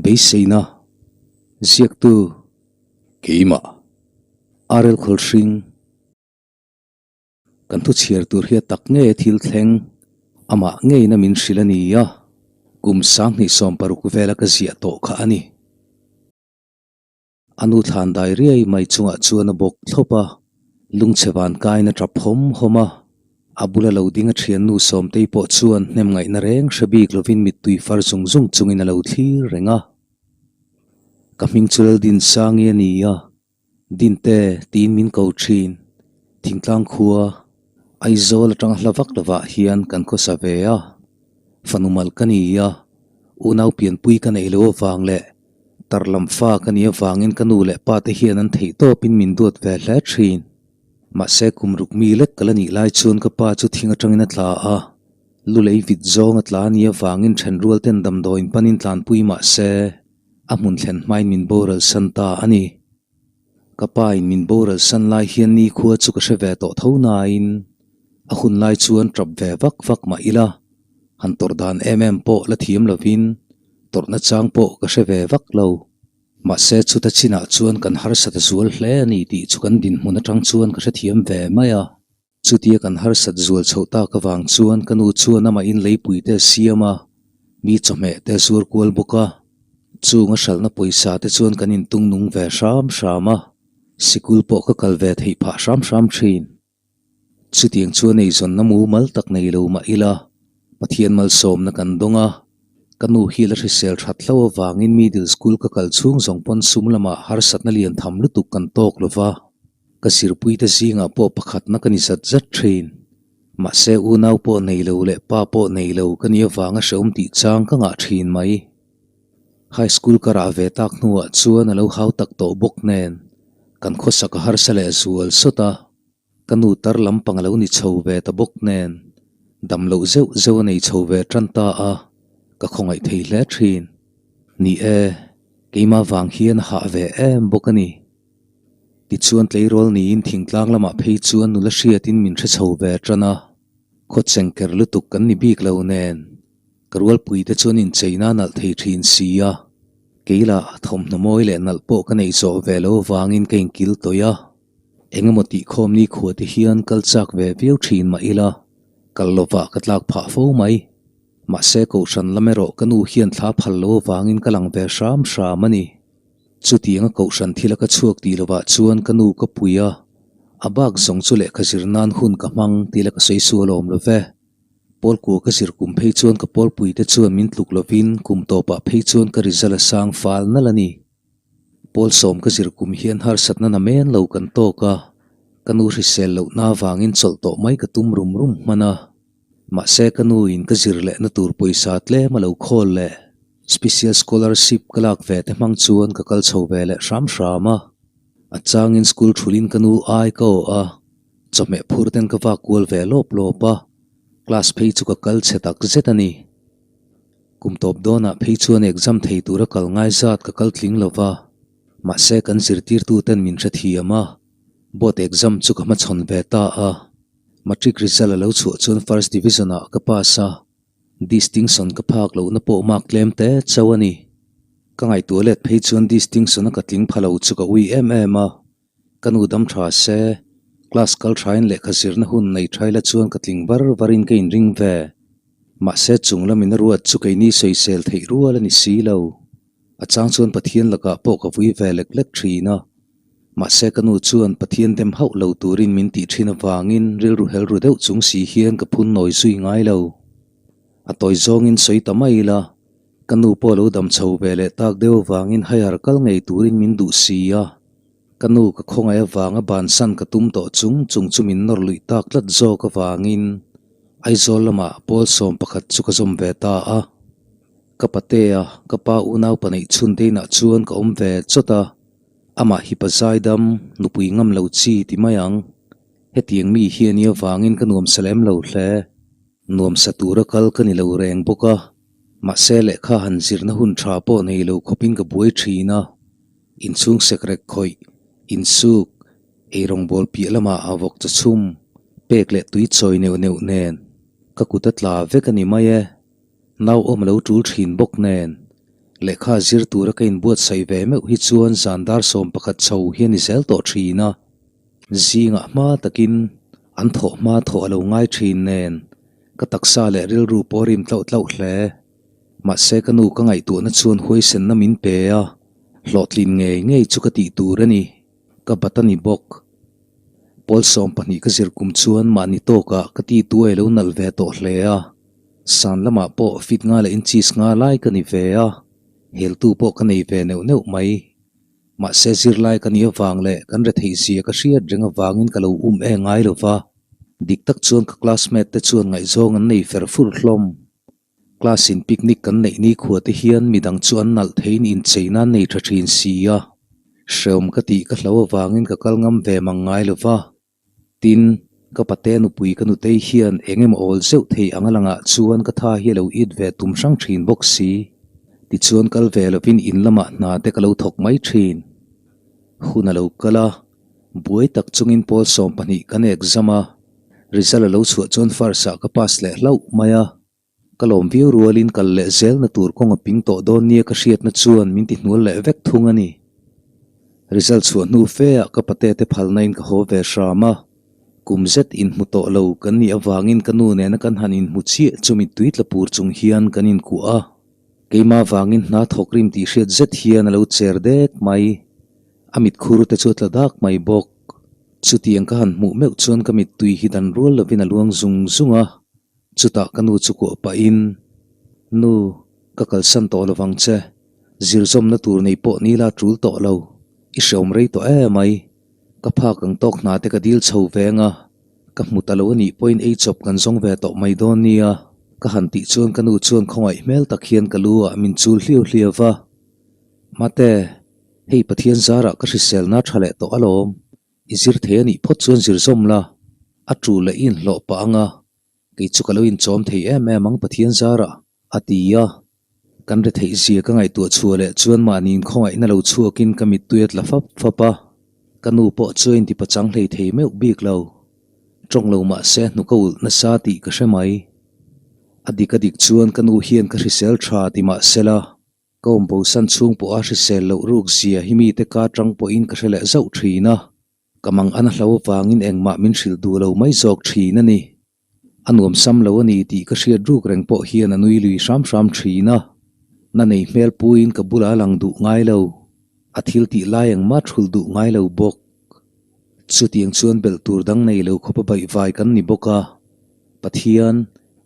Beiseina ziaktu keimah RL Khawlhring kan thu chhiar tur hi a tak nge thil thleng amah ngeina min hrilh a ni a, kum 2016 vela ka ziah tawh kha a ni. A nu thlan dai riai mai chungah chuan a bawk thlawp a, lungchhe van kain a tap hawm hawm a. A bula lo ding a thiannu Sawmtei pawh chuan hnem ngaihna reng hre bik lovin mittui far zung zung chungin a lo thlir reng a. Ka hming chu Laldinsangi a ni a, Dinte tiin min ko thin. Thingtlang khua Aizawl atanga hla vak lovah hian kan khawsa ve a, fanu mal ka ni a, unau pianpui ka neih loh avang leh Tar lam fa ka nih avangin ka nu leh pa te hian an theih tawpin min duat ve hle thin. Mahse kum ruk mi lek ka la nih lai chuan ka pa chu thing atangin a tla a, lu lei vit zawng a tla a nih avangin thenrual ten damdawiin panin tlanpui mahse a hmun thlen hmain min boral san ta a ni. Ka pa in min boral san lai hian nikhua chu ka hre ve tawh tho nain a hun lai chuan tap ve vak vak mah ila han tawrh dan em em pawh la thiam lovin Tawrhna chang pawh ka hre ve vak lo. Mahse chuta chinah chuan kan harsat zual hle a ni tih chu kan dinhmun atang chuan ka hrethiam ve mai a. Chutia kan harsat zual chhoh tak avang chuan ka nu chuan amah in leipui te a siam a, mi chawhmeh te a zuar kual bawk a. Chung a hralhna pawisa te chuan kan intung nung ve hram hram a, sikul pawh ka kal ve theih phah hram hram thin. Chutiang chuan eizawnna mumal tak nei lo mah ila, Pathian malsawmna kan dawng a, ka nu hi la hrisel that hlo avangin middle school ka kal chhung zawng pawn sum lamah harsatna lian tham lutuk kan tawk lo va, ka zirpuite zingah pawh pakhatna ka ni zat zat thin. Mahse unau pawh nei lo leh pa pawh nei lo ka nih avanga hrehawm tih chang ka ngah thin mai. High school ka rah ve tak hnuah chuan a lo hau tak tawh bawk nen, kan khawsak a harsa leh zual sawt a, ka nu tar lampang a lo ni chho ve ta bawk nen, dam loh zeuh zeuh a nei chho ve tan ta a, ka khawngaih thei hle thin. Ni e, keimah vang hian a hah ve em bawk a ni. Tichuan tleirawl niin thingtlang lamah phei chuan nula hriatin min hre chho ve tan a, khawchengker lutuk kan ni bik lo nen, Ka rualpui te chuan incheina nalh thei thin si a, kei lah thawmhnaw mawi leh nalh pawh ka neih zawh ve lo avangin ka inkil tawih a. Eng emaw tih khawm ni khua te hian kal chak ve viau thin mah ila, kal lovah ka tlak phah fo mai. Mahse kohhran lam erawh ka nu hian thla phal lo avangin ka lang ve hram hram a ni. Chutianga kohhran thila ka chhuak tih lovah chuan ka nu ka pui a, a bak zawng chu lehkha zir nan hun ka hmang tih la ka sawi sual awm lo ve. Pawlkua ka zir kum phei chuan ka pawlpuite chuan min tluk lovin kum tawpah phei chuan ka result a sang fal nalh a ni. Pawl sawm ka zir kum hian harsatna na men lo kan tawk a, ka nu hrisel lohna avangin chawlh tawh mai ka tum rum rum hman a. Mahse ka nu in ka zir lehna tur pawisa tlem a lo khawl leh special scholarship ka lak ve te hmang chuan ka kal chho ve leh hram hram a. A changin school thulin ka nu ai ka awh a. Chawhmeh phur ten ka vak kual ve lawp lawp a, class phei chu ka kal chhe tak zet a ni. Kum tawp dawnah phei chuan exam thei tura kal ngai zat ka kal tling lo va, mahse kan zirtirtu ten min hrethiam a, board exam chu ka hmachhawn ve ta a. Matric result a lo chhuah chuan first division ah ka pass a, distinction ka phak lohna pawh mark tlem te chauh a ni. Ka ngaihtuah let phei chuan distinction a ka tling pha lo chu ka ui em em a. Ka nu dam tha se, class kal thain lehkha zirna hun nei thaila la chuan ka tling var varin ka inring ve. Mahse chung lamin a ruat chu keini sawisel theih rual a ni si lo. A chang chuan Pathian lakah pawh ka vui ve lek lek thin a. Mahse ka nu chuan Pathian dem hauh lo turin min tih thin avangin rilru hel ru deuh chung si hian ka phun nawi zui ngai lo. A tawi zawngin sawi ta mai ila, ka nu pawh lo dam chho ve leh tak deuh avangin higher kal ngei turin min duh si a. Ka nu ka khawngaih avanga bansan ka tum tawh chung chung chu min nawr luih tak tlat zawk avangin Aizawl lamah pawl 11 chu ka zawm ve ta a. Ka patea, ka pa unau pahnih chhun te inah chuan ka awm ve chawt a, amah hi pa zaidam, nupui ngam lo chi ti mai ang. Hetiang mi hi a nih avangin ka nuamsa lem lo hle. Nuamsa tura kal ka ni lo reng bawk a, mahse lehkha han zirna hun tha pawh nei lo khawpin ka buai thin a. Inchhung sekrek khawih, insuk, eirawngbawl piah lamah a vawk chaw chhum, pek leh tui chawi neuh neuh nen ka kut a tla vek a ni mai e. Nau awm a lo tul thin bawk nen. Lehkha zir tura ka inbuatsaih ve meuh hi chuan zan dar 11 chho hi a ni zel tawh thin a. Zingah hma takin an thawh hma thawh a lo ngai thin nen ka taksa leh rilru pawh a rim tlauh tlauh hle. Mahse ka nu ka ngaihtuahna chuan huaisenna min pe a, hlawhtlin ngei ngei chu ka tih tur a ni. Ka bat a ni bawk. Pawl 12 ka zir kum chuan mahni tawkah ka ti tuai lo nalh ve tawh hle a. San lamah pawh fit nga leh inches nga lai ka ni ve a, heltu pawh ka nei ve neuh neuh mai. Mahse zirlai ka nih avang leh kan retheih zia ka hriat reng avangin ka lo um e ngai lo va. Dik tak chuan ka classmate te chuan ngaihzawng an nei fer fur hlawm. Class in picnic kan neih nikhua te hian midang chu an nalh theiin inchei nan nei tha thin si a. Hreawm ka tih ka hlo avangin ka kal ngam ve mang ngai lo va. Tin, ka pate nupui ka nutei hian eng emaw awl zeuh thei ang a langah chuan ka tha hi a lo it ve tum hrang thin bawk si. Tichuan kal ve lovin in lamah hna te ka lo thawk mai thin. Hun a lo kal a, buai tak chungin pawl 12 kan exam a, result a lo chhuah chuan first ah ka pass leh hlauh mai a. Ka lawm viau rualin kal leh zelna tur kawng a ping tawh dawn nia ka hriatna chuan min ti hnual leh vek thung a ni. Result chhuah hnu fe ah ka pate te phalna in ka haw ve hram a, kum zet inhmu tawh lo kan nih avangin ka nu nena kan han inhmu chiah chu mittui tla pur chung hian kan inkuah a. Keimah vangin hna thawk rim tih hriat zet hian a lo cher dek mai. A mitkhur te chu a tla dak mai bawk. Chutiang ka han hmuh meuh chuan ka mittui hi dan rual lovin a luang zung zung a. Chutah ka nu chu kuah pahin, Nu, ka kalsan tawh lovang che. Zirzawmna tur nei pawh ni la tul tawh lo. I hreawm rei tawh em mai. Ka phak ang tawk hna te ka dil chho veng a. Ka hmu ta lo a nih pawhin ei chawp kan zawng ve tawh mai dawn nia. Ka han tih chuan ka nu chuan khawngaih hmel tak hian ka lu ah min chul hliau hliau va. Mate, hei Pathian zarah ka hriselna tha leh tawh alawm. I zir thei a nih phawt chuan zir zawm la, a tul leh i inhlawh pah ang a, kei chu ka lo inchawm thei em em ang Pathian zarah, a ti a. Kan retheih zia ka ngaihtuah chhuah leh chuan mahni inkhawngaihna lo chhuakin ka mittui a tla fap fap a, ka nu pawh chu a intipachang hlei thei meuh bik lo. Tawng lo mah se hnuk a ulh nasa tih ka hre mai. A dik a dik chuan ka nu hian ka hrisel tha ti mah sela, Ka awm bosan chhung pawha hrisel loh ruk zia hi mite ka tang pawhin ka hre leh zauh thin a, ka mang an a hlo avangin engmah min hrilh duh lo mai zawk thin a ni. A nuam sam lo a ni tih ka hriat ruk reng pawh hian a nui lui hram hram thin a, na nei hmel puiin ka bulah a lang duh ngai lo, a thil tih lai engmah thulh duh ngai lo bawk. Chutiang chuan belh tur dang nei lo khawpa baihvai kan ni bawk a, Pathian,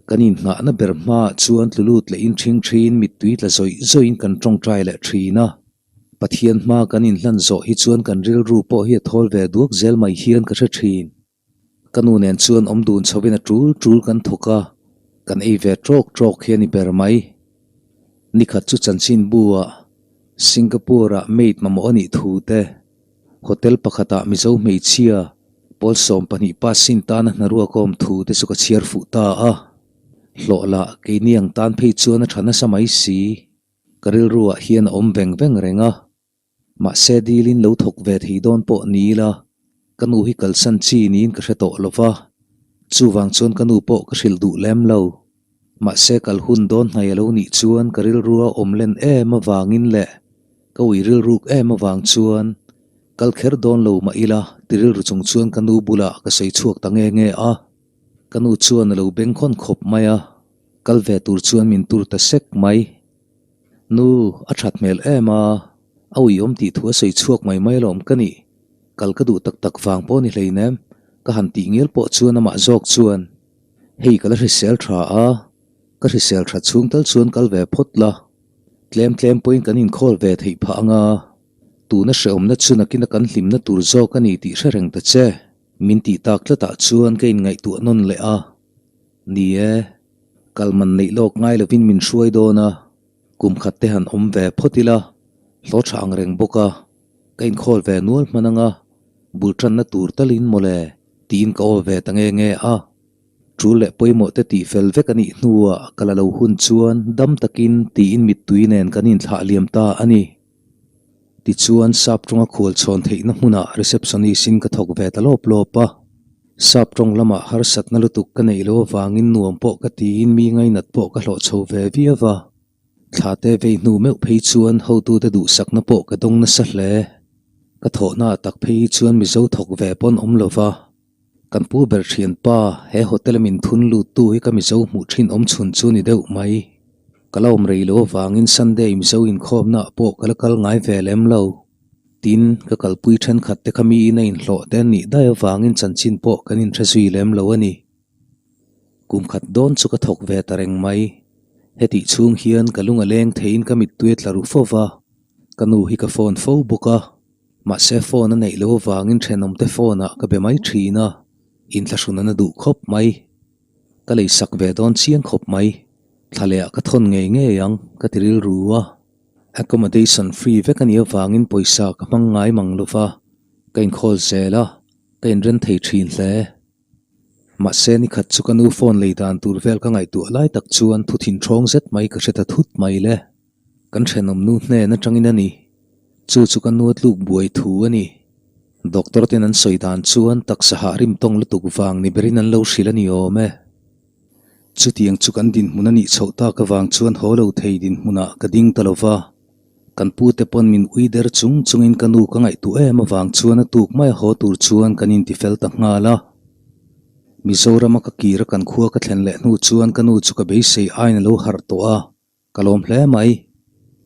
kan inhnahna ber hmaah chuan tlu lut leh inthing thin mittui tla zawih zawihin kan tawngtai leh thin a. Pathian hma kan inhlan zawh hi chuan kan rilru pawh hi a thawl ve duak zel mai hian ka hre thin. Ka nu nen chuan awm dun chhovin a tul tul kan thawk a, kan ei ve tawk tawk hi a ni ber mai. Nikhat chu chanchinbu ah Singapore-ah maid mamawh a nih thu te, Hotel pakhatah Mizo hmeichhia pawl 12 passin tana hnaruak awm thu te chu ka chhiar fuh ta a. Hlawh lah keini ang tan phei chuan a tha nasa mai si. Ka rilruah hian a awm veng veng reng a. Mahse dilin lo thawk ve thei dawn pawh ni ila, ka nu hi kalsan chi niin ka hre tawh lo va. Chuvang chuan ka nu pawh ka hrilh duh lem lo. Mahse kal hun dawn hnai a lo nih chuan ka rilrua awm len em avangin leh ka ui rilruk em avang chuan kal kher dawn lo mah ila ti rilru chung chuan ka nu bulah ka sawi chhuak ta nge nge a. Ka nu chuan a lo bengkhawn khawp mai a, kal ve tur chuan min tur ta sek mai. Nu, a that hmel em a, a uiawm tih thu a sawi chhuak mai mai alawm ka nih. Kal ka duh tak tak vang pawh ni hleinem, ka han tih ngial pawh chuan amah zawk chuan Hei ka la hrisel tha a, ka hrisel tha chhung tal chuan kal ve phawt la, tlem tlem pawhin kan inkhawl ve theih phah ang a, tuna hrehawmna chu nakina kan hlimna tur zawk a ni tih hre reng ta che. Min tih tak tlatah chuan ka inngaihtuah nawn leh a, ni e, kal man neih lawk ngai lovin min hruai dawn a, kum khat te han awm ve phawt ila, hlawh tha ang reng bawk a, ka inkhawl ve nual hman ang a, bul tanna tur talin mawle. Tiin ka aw ve ta nge nge a. Tul leh pawimawh te tih fel vek a nih hnuah ka la lo hun chuan dam takin tiin mittui nen kan inthlah liam ta a ni. Tichuan sap tawnga khual chhawn theihna hmunah receptionist in ka thawk ve ta lawp lawp a. Sap tawng lamah harsatna lutuk ka neih loh avangin nuam pawh ka tiin mi ngainat pawh ka hlawh chho ve viau a. Thla te vei hnu meuh phei chuan hotute duhsakna pawh ka dawng nasa hle. Ka thawhna ah tak phei hi chuan Mizo thawk ve pawn awm lo va. Kan pu ber thianpa, he hotel a min thun lut tu hi ka Mizo hmuh thin awm chhun chu ni deuh mai. Ka la awm rei lo avangin Sunday Mizo inkhawmna ah pawh ka la kal ngai ve lem lo. Tin, ka kalpui thenkhat te kha miin a inhlawh te an nih daih avangin chanchin pawh kan inhre zui lem lo a ni. Kum khat dawn chu ka thawk ve ta reng mai. Hetih chhung hian ka lung a leng theiin ka mittui a tla ru fo va, ka nu hi ka phone fo bawk a. Mahse phone a neih loh avangin thenawmte phone ah ka be mai thin a, inthlahrun a na duh khawp mai. Ka lei sak ve dawn chiang khawp mai. Thla leh ah ka thawn ngei ngei ang, ka ti rilru a. Accommodation free vek a nih avangin pawisa ka hmang ngai mang lo va, ka inkhawl zel a, ka inren thei thin hle. Mahse ni khat chu ka nu phone lei dan tur vel ka ngaihtuah lai tak chuan thu thin ṭhawng zet mai ka hre ta thut mai le. Kan thenawm nu hnen atangin a ni. Chu chu ka nu a tluk buai thu a ni. Doctor ten an sawi dan chuan taksa hah rim tawng lutuk vang ni berin an lo hrilh a ni awm e. Chutiang chu kan dinhmun a nih chhoh tak avang chuan haw lo thei dinhmunah ka ding ta lo va. Kan pute pawn min ui der chung chungin ka nu ka ngaihtuah em avang chuan a tuk mai a haw tur chuan kan intifel ta nghal a. Mizorama ka kir a kan khua ka thlen leh hnu chuan ka nu chu ka beisei aiin a lo harh tawh a, ka lawm hle mai.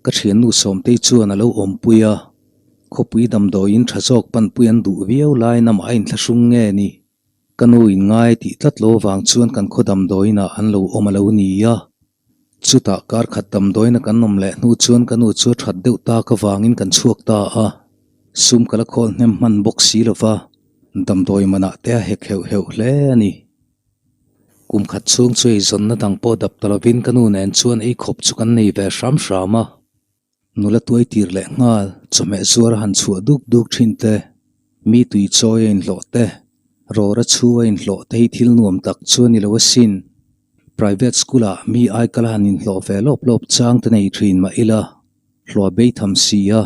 Ka thiannu Sawmtei chuan a lo awmpui a, khawpui damdawiin tha zawk panpui an duh viau laiin amah a inthlahrung nge ni? Ka nu in ngai tih tlat lo avang chuan kan khaw damdawiinah an lo awm a lo ni a. Chutah kar khat damdawiina kan awm leh hnu chuan ka nu chu a that deuh tak avangin kan chhuak ta a, sum ka la khawl hnem hman bawk si lo va, damdawi manah te a hek heuh heuh hle a ni. Kum khat chhung chu eizawnna dang pawh dap ta lovin ka nu nen chuan ei khawp chu kan nei ve hram hram a. Nula tuai tir leh nghal, chawhmeh zuar a han chhuah duk duk thin te, mi tui chawi a inhlawh te, rawra chhu a inhlawh te hi thil nuam tak chu a ni lo asin. Private school ah mi aikal a han inhlawh ve lawp lawp chang te nei thin mah ila, hlawh a bei tham si a,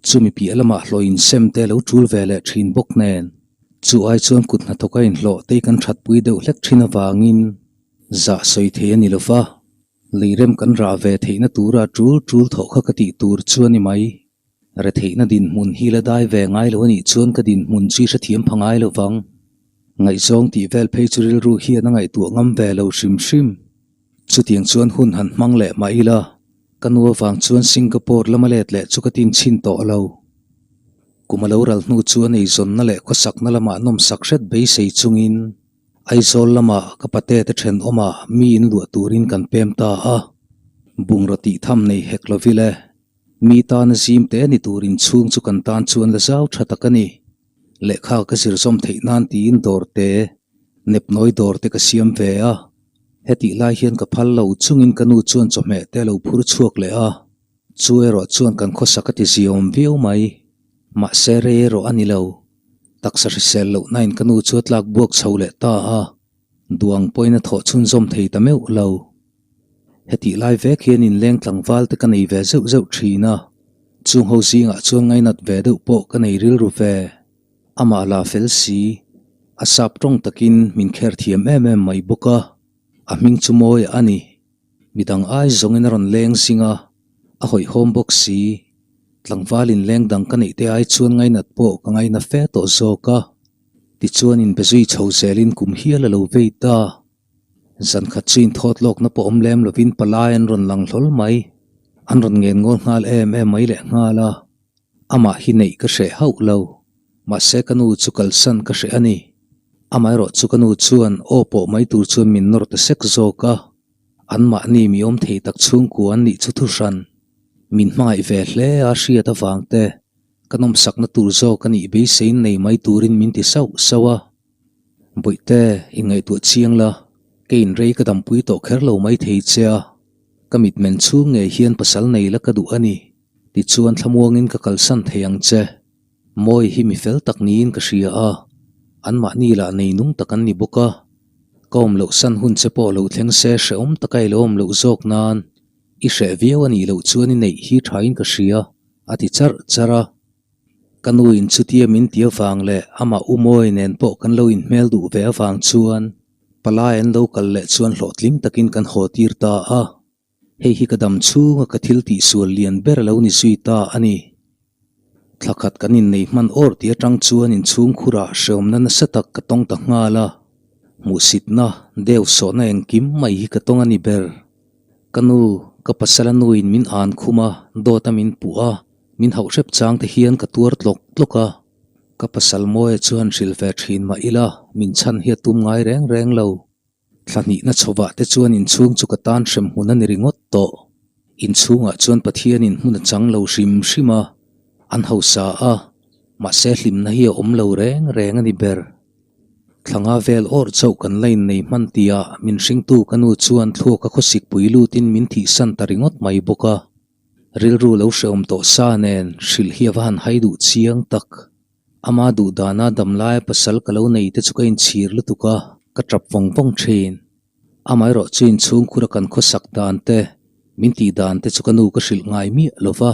chumi piah lamah hlawh insem te lo tul ve leh thin bawk nen, chu ai chuan kut hnathawk a inhlawh te hi kan thatpui deuh hlek thin avangin zah sawi thei a ni lo va. Leirem kan rah ve theihna tura tul tul thawh kha ka tih tur chu a ni mai. Retheihna dinhmun hi la dai ve ngai lo a nih chuan ka dinhmun chu i hrethiam pha ngai lo vang. Ngaihzawng tih vel phei chu rilru hian a ngaihtuah ngam ve lo hrim hrim. Chutiang chuan hun han hmang leh mah ila, ka nu avang chuan Singapore lama let leh chu ka tin chhin tawh lo. Kum a lo ral hnu chuan eizawnna leh khawsakna lamah nawmsak hret beisei chungin, Aizawl lama ka pate te thenawmah mi in luah turin kan pem ta a, bungraw tih tham nei hek lo vile. Mi tana zim te ni tur inchhung chu kan tan chuan la zau tha tak a ni. Lehkha ka zir zawm theih nan tiin dawr te, nepnawi dawr te ka siam ve a. Hetih lai hian ka phal lo chungin ka nu chuan chawhmeh te a lo phur chhuak leh a, chu erawh chuan kan khawsak a ti ziawm viau mai. Mahse rei erawh a ni lo. Taksa hrisel lohna in ka nu chu a tlak buak chho leh ta a, duang pawhin a thawh chhunzawm thei ta meuh lo. Hetih lai vek hian inleng tlangval te ka nei ve zeuh zeuh thin a, chung ho zingah chuan ngainat ve deuh pawh ka nei rilru ve. Amah la fel si, a sap tawng takin min kher thiam em em mai bawk a, a hming chu mawi a ni. Midang ai zawngin a rawn leng zing a, a hawihhawm bawk si. Tlangval inleng dang ka neih te ai chuan ngainat pawh ka ngaina fe tawh zawk a. Tichuan inbe zui chho zelin kum hial a lo vei ta. Zan khat chu inthawt lawkna pawh awm lem lovin palai an rawn lang hlawl mai. An rawn ngen ngawl nghal em em mai leh nghal a. Amah hi neih ka hreh hauh lo. Mahse ka nu chu kalsan ka hreh a ni. Amaherawh chu ka nu chuan aw pawh mai tur chuan min nawr ta sek zawk a. Anmahni mi awm thei tak chhungkua an nih chu thuhran. Min hmangaih ve hle a hriat avang te, ka nawmsakna tur zawk a nih beiseiin nei mai turin min ti sauh sauh a. Bawihte, inngaihtuah chiang la, kei inrei ka dampui tawh kher lo mai thei che a, ka mitmen chhung ngei hian pasal nei la ka duh a ni, tichuan thlamuangin ka kalsan thei ang che. Mawi hi mi fel tak niin ka hria a, anmahni lah nei nung tak an ni bawk a, ka awm loh san hun che pawh lo thleng se hrehawm taka i lo awm loh zawk nan. I hreh viau a nih loh chuan i neih hi thain ka hria, a ti charh charh a. Ka nu in chutia min ti avang leh amah u Mawi nen pawh kan lo inhmel duh ve avang chuan palai an lo kal leh chuan hlawhtling takin kan haw tir ta a. Hei hi ka dam chhunga ka thil tihsual lian ber a lo ni zui ta a ni. Thla khat kan innei hman awr tih atang chuan inchhungkhurah hreawmna nasa tak ka tawng ta nghal a. Hmuhsitna, deu sawhna engkim mai hi ka tawng a ni ber. Ka nu, ka pasal a nuin min an khum a, dawt a min puh a, min hauh hrep chang te hian ka tuar tlawk tlawk a. Ka pasal Mawia chu han hrilh ve thin mah ila, min chhan hi a tum ngai reng reng lo. Thla hnihna chhovah te chuan inchhung chu ka tan hrem hmun a ni ringawt tawh. Inchhungah chuan Pathianin hmun a chang lo hrim hrim a, an hausa a, mahse hlimna hi a awm lo reng reng a ni ber. Thla nga vel awrh chauh kan la innei hman tihah min hringtu ka nu chuan thluaka khawsikpui lutin min thihsan ta ringawt mai bawk a. Rilru lo hrehawm tawh sa nen hrilh hi a va han hai duh chiang tak. Ama duh dana damlaia pasal ka lo nei te chu ka inchhir lutuk a, ka tap vawng vawng thin. Amaherawh chu inchhungkhura kan khawsak dan te, min tih dan te chu ka nu ka hrilh ngai miah lo va,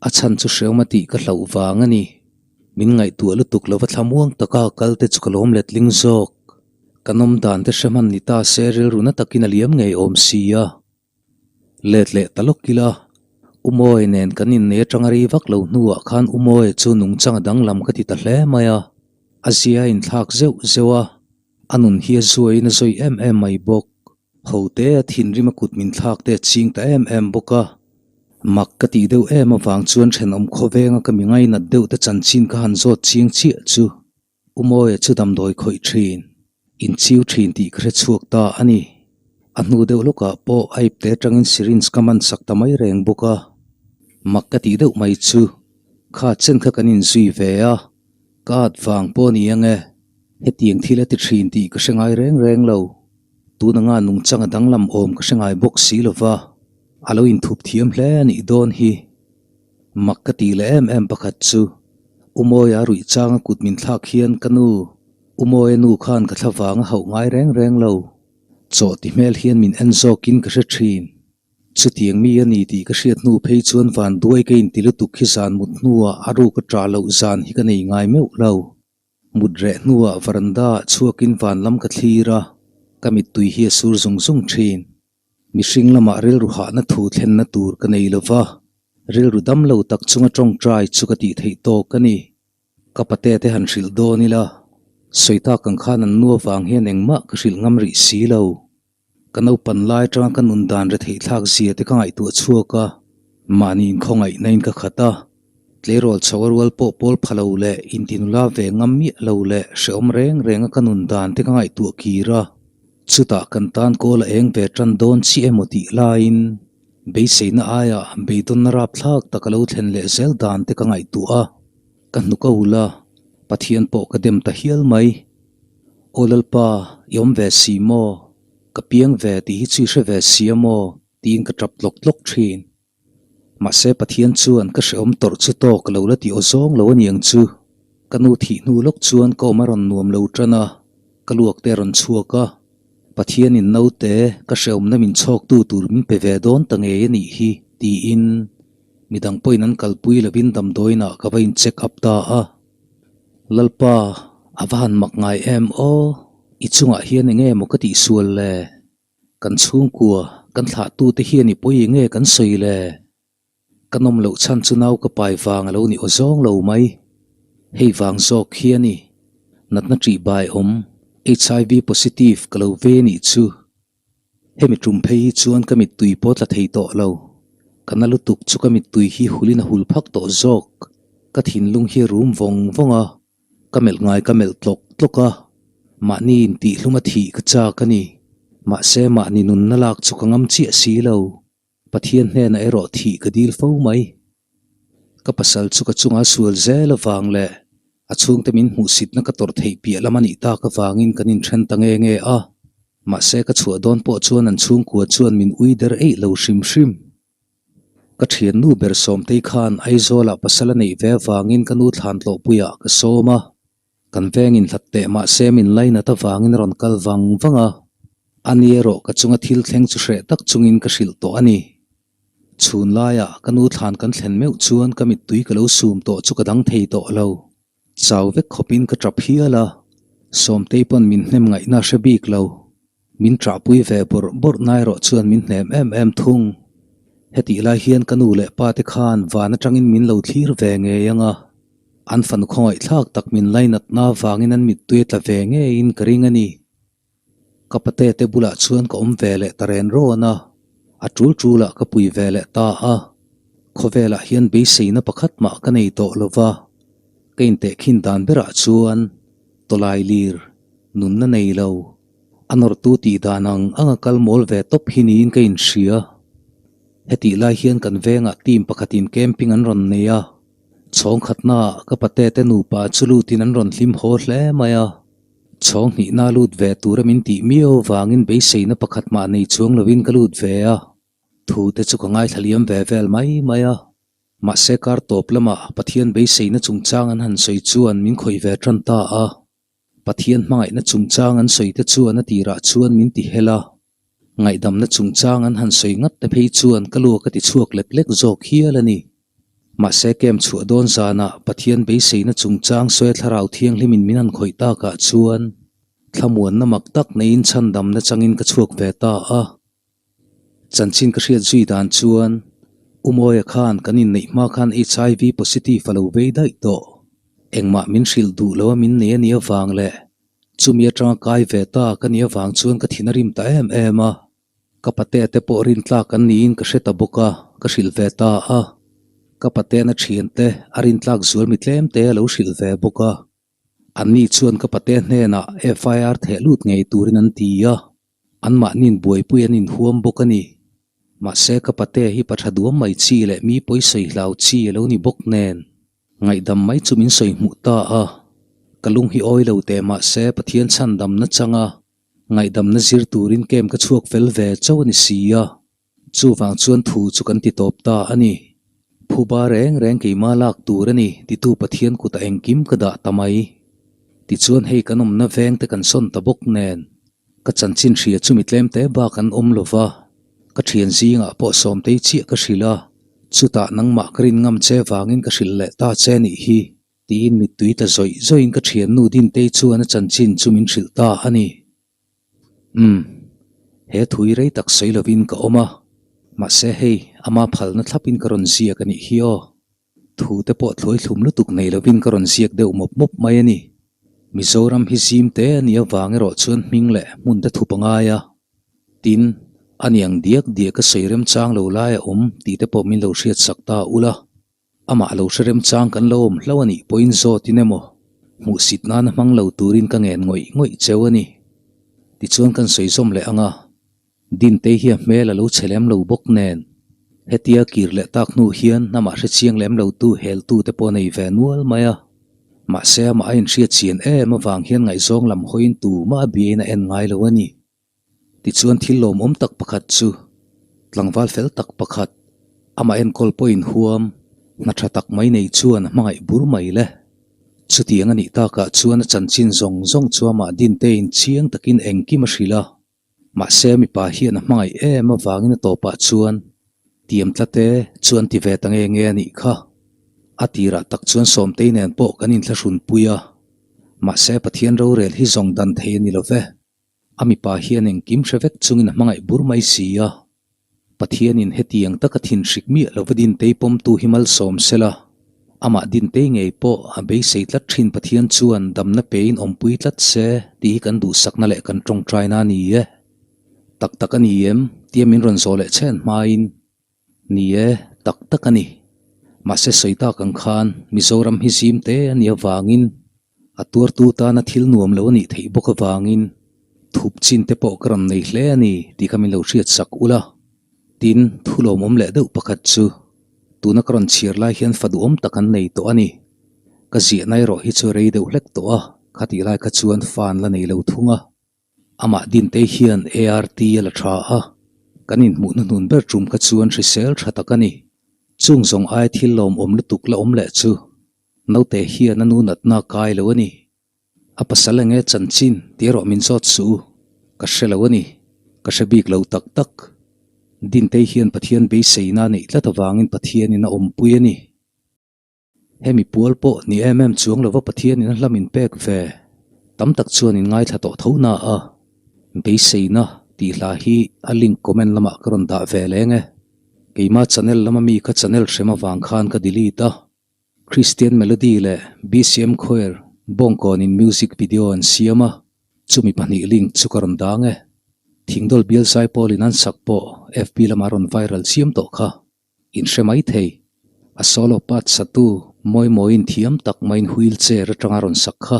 a chhan chu hrehawm a tih ka hlauh vang a ni. Min ngaihtuah lutuk lova thlamuang taka kal te chu ka lawm letling zawk. Ka nawm dan te hre hman ni ta se rilru na takin a liam ngei awm si a. Let leh ta lawk ila, Umawi nen kan innei atanga rei vak lo hnuah khan Umawi chu nungchang a danglam ka ti ta hle mai a, a zia a inthlak zeuh zeuh a, a nun hi a zuaiin a zawi em em mai bawk. Hote a thinrim a kut min thlak te a ching ta em em bawk a, mak ka tih deuh em avang chuan thenawm khawvenga ka mi ngainat deuh te chanchin ka han zawt chiang chiah chu. Umawia chu damdawi khawih thin, inchiu thin tih ka hre chhuak ta a ni. A hnu deuh lawkah pawh a ipte atangin syringe ka man sak ta mai reng bawk a. Mak ka tih deuh mai chu, kha chen kha kan inzui ve a, ka at vang pawh a ni ang e, hetiang thil a ti thin tih ka hre ngai reng reng lo. Tun anga nungchang a danglam awm ka hre ngai bawk si lova, a lo inthup thiam hle a nih dawn hi. Mak ka tih leh em em pakhat chu, Umawia ruih changa kut min thlak hian ka nu, Umawia nu khan ka thla vang a hauh ngai reng reng lo. Chaw ti hmel hian min en zawkin ka hre thin. Chutiang mi a ni tih ka hriat hnu phei chuan van duai ka inti lutuk hi zan mut hnuah a ruk a ṭah loh zan hi ka nei ngai meuh lo. Mut reh hnuah varanda ah chhuakin van lam ka thlir a, ka mittui hi a sur zung zung thin. Mihring lamah rilru hahna thu thlenna tur ka nei lo va, rilru dam lo tak chunga tawngtai chu ka tih theih tawk a ni. Ka pate te han hrilh dawn ila, sawi tak ang khan an nu avang hian engmah ka hrilh ngam rih si lo. Ka naupan lai atanga ka nun dan re theih thlak zia te ka ngaihtuah chhuak a, mahni inkhawngaihna in ka khat a, tleirawl chho a rual pawh pawl pha lo leh intinula ve ngam miah lo leh hrehawm reng renga ka nun dan te ka ngaihtuah kir a. Chutah kan tan kawl a eng ve tan dawn chiah emaw tih laiin beiseina aiah beidawnna rapthlak tak a lo thlen leh zel dan te ka ngaihtuah a, ka hnuk a ul a, Pathian pawh ka dem ta hial mai. Aw Lalpa, i awm ve si maw? Ka piang ve tih hi chu i hre ve si a maw? tiin ka tap tlawk tlawk thin. Mahse Pathian chuan ka hrehawm tawrh chu tawk lo la tih aw zawng lo a ni ang chu. Ka nu thih hnu lawk chuan ka awm a rawn nuam lo tan a, ka luak te a rawn chhuak a. Pathianin naute ka hrehawmna min chhawktu tur min pe ve dawn ta ngei a nih hi tiin midang pawhin an kalpui lovin damdawiinah ka va in check up ta a. Lalpa, a va han mak ngai em aw, i chungah hian enge maw ka tihsual le? Kan chhungkua, kan thlahtute hian i pawi enge kan sawi le? Ka nawm loh chhan chu nau ka pai vang a lo ni aw zawng lo mai. Hei vang zawk hi a ni. Natna ṭih bai awm, HIV positive ka lo ve nih chu. Hemi ṭum phei hi chuan ka mittui pawh tla thei tawh lo. Ka na lutuk chu ka mittui hi hulin a hul phak tawh zawk. Ka thinlung hi a rum vawng vawng a. Ka melh ngai ka melh tlawk tlawk a, mahni intihhlum a thih ka chak a ni. Mahse mahni nunna lak chu ka ngam chiah si lo. Pathian hnenah erawh thih ka dil fo mai. Ka pasal chu ka chunga sual zel avang leh a chhungte min hmuhsitna ka tawrh theih piah lam a nih tak avangin kan inthen ta nge nge a. Mahse ka chhuah dawn pawh chuan an chhungkua chuan min ui der eih lo hrim hrim. Ka thiannu ber Sawmtei khan Aizawlah pasal a neih ve avangin ka nu thlan tlawhpuiah ka sawm a, kan vengin hlat teh mahse min lainat avangin a rawn kal vang vang a, a ni erawh ka chunga thil thleng chu hreh tak chungin ka hrilh tawh a ni. Chhun laiah ka nu thlan kan thlen meuh chuan ka mittui ka lo sum tawh chu ka dang thei tawh lo. Chau vek khawpin ka tap hial a, Sawmtei pawn min hnem ngaihna hre bik lo. Min ṭahpui ve bawrh bawrh na erawh chuan min hnem em em thung. Hetih lai hian ka nu leh pa te khan van atangin min lo thlir ve ngei ang a, an fanu khawngaihthlak tak min lainatna avangin an mittui a tla ve ngeiin ka ring a ni. Ka pate te bulah chuan ka awm ve leh ta ren rawn a, a tul tulah ka pui ve leh ta a. Khawvelah hian beiseina pakhat mah ka nei tawh lo va, ka intehkhin dan berah chuan tawlai lir nunna nei lo, a nawrtu tih dan ang ang a kal mawl ve tawp hi niin ka inhria. Hetih lai hian kan vengah team pakhatin camping an rawn nei a, chhawng khatnaah ka pate te nupa chu lutin an rawn hlim haw hle mai a. Chhawng hnihna lut ve tura min tih miau vangin beiseina pakhat mah nei chuang lovin ka lut ve a, thu te chu ka ngaithla liam ve vel mai mai a. Mahse kar tawp lamah Pathian beiseina chungchang an han sawi chuan min khawih ve tan ta a. Pathian hmangaihna chungchang an sawi te chuan a tirah chuan min ti hel a. Ngaihdamna chungchang an han sawi ngat te phei chuan ka luak a ti chhuak lek lek zawk hial a ni. Mahse kem chhuah dawn zanah Pathian beiseina chungchang sawi thlarau thianghlimin min han khawih takah chuan thlamuanna mak tak neiin chhandamna changin ka chhuak ve ta a. Chanchin ka hriat zui dan chuan Umawia khan kan inneih hma khan HIV positive a lo vei daih tawh. Engmah min hrilh duh lo a min nei a nih avang leh chumi atanga kai ve ta ka nih avang chuan ka thin a rim ta em em a. Ka patea te pawh rintlak an niin ka hre ta bawk a, ka hrilh ve ta a. Ka pateana thiante a rintlak zual mi tlem te a lo hrilh ve bawk a. Anni chuan ka patea hnenah FIR theh lut ngei turin an ti a, anmahni'n buaipui an inhuam bawk a ni. Mahse ka patea hi pa tha duam mai chi leh mi pawi sawi hlau chi a lo ni bawk nen. Ngaihdam mai chu min sawi hmuh ta a, ka lung hi awi lo teh mahse Pathian chhandamna changa Ngaihdamna zir turin kem ka chhuak fel ve chauh a ni si a, chuvang chuan thu chu kan ti tawp ta a ni. Phuba reng reng keima lak tur a ni titu Pathian kutah engkim ka dah ta mai. Tichuan hei kan awmna veng te kan sawn ta bawk nen, ka chanchin hria chu mi tlem te bak an awm lo va, ka thian zingah pawh Sawmtei chiah ka hrilh a, chutah nangmah ka rin ngam che vangin ka hrilh leh ta che nih hi. Tiin mittui ta zawih zawihin ka thiannu Dintei chuan a chanchin chu min hrilh ta a ni. Umm, he thui rei tak sawi lovin ka awm a, mahse hei ama phalna thlapin ka rawn ziak a nih hi aw. Thu te pawh thluai thlum lutuk nei lovin ka rawn ziak deuh mawp mawp mai a ni. Mizoram hi zim te a nih avang erawh chuan hming leh hmun te thup a ngai a. Tin, a niang diak diak ka sawi remchang lo lai a awm tih te pawh min lo hriatsak ta ula. Amah lo hre remchang kan lo awm hlauh a nih pawhin zawtin emaw, hmuhsit nana hmang lo turin ka ngen ngawih ngawih cheu a ni. Tichuan kan sawi zawm leh ang a, Dintei hi a hmel a lo chhe lem lo bawk nen, hetia kir leh tak hnu hian amah hre chiang lem lo tu hel tu te pawh a nei ve nual mai a. Mahse amah a inhriat chian em avang hian ngaihzawng lam hawiin tumah a biain a en ngai lo a ni. Tichuan thil lawmawm tak pakhat chu tlangval fel tak pakhat, amah enkawl pawhin huam, hna tha tak mai nei chuan a hmangaih bur mai le. Chutiang a nih takah chuan a chanchin zawng zawng chu amah Dinteiin chiang takin engkim a hrilh a. Mahse mipa hian a hmangaih em avangin a tawpah chuan tiam tlat e chuan ti ve ta nge nge a nih kha. A tirah tak chuan Sawmtei nen pawh kan inthlahrunpui a. Mahse Pathian rorel hi zawng dan thei a ni lo ve. A mipa hian engkim hre vek chungin a hmangaih bur mai si a. Pathianin hetiang taka thinhrik miah lova Dintei pawmtu hi malsawm sela, amah Dintei ngei pawh a beisei tlat thin Pathian chuan damna pein awmpui tlat se tih hi kan duhsakna leh kan tawngtaina a ni e. Tak tak a ni em? tia min rawn zawh leh chhen hmain. Ni e, tak tak a ni. Mahse sawi tak ang khan Mizoram hi zim te a nih avangin a tuartu tana thil nuam lo a nih theih bawk avangin thup chin te pawh ka rawn nei hle a ni tih kha min lo hriat sak ula. Tin, thu lawmawm leh deuh pakhat chu tuna ka rawn chhiar lai hian fa duhawm tak an nei tawh a ni. Ka ziahna erawh hi chu rei deuh hlek tawh a, khatih lai kha chuan fa an la nei lo thung a. Amah Dintei hian ART a la tha a, kan inhmuh hnuhnun ber tum kha chuan hrisel tha tak a ni. Chung zawng ai thil lawmawm lutuk la awm leh chu naute hian a nu natna a kai lo a ni. A pasal enge chanchin tih erawh min zawt suh u, ka hre lo a ni, ka hre bik lo tak tak. Dintei hian Pathian beiseina a neih tlat avangin Pathianin a awmpui a ni. Hemi pual pawh ni em em chuang lova Pathianin a hlam in pek ve tam tak chuan in ngaithla tawh tho na a, beiseina tih hla hi a link comment lamah ka rawn dah ve leng e. Keima channel lama mi kha channel hrem avang khan ka delete a. Christian Melody leh BCM Choir Bawngkawnin music video an siam a, chumi pahnih link chu ka rawn dang e. Thingdawl bial zaipawlin an sak pawh FB lamah rawn viral chiam tawh kha. In hre mai thei. A solo part satu Mawimawiin thiam tak maiin wheel chair atanga rawn sak kha.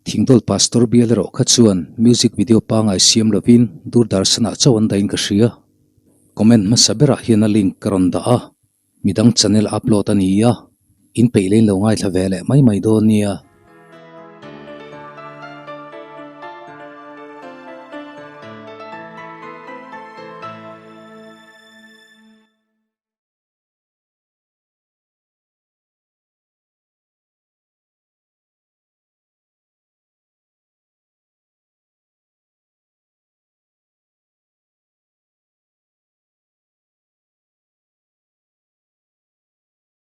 Thingdawl Pastor bial erawh kha chuan music video pangai siam lovin Doordarshan-ah chauh an dahin ka hria. Comment hmasa berah hian a link ka rawn dah a, midang channel upload a ni a, in peih lein lo ngaithla ve leh mai mai dawn nia.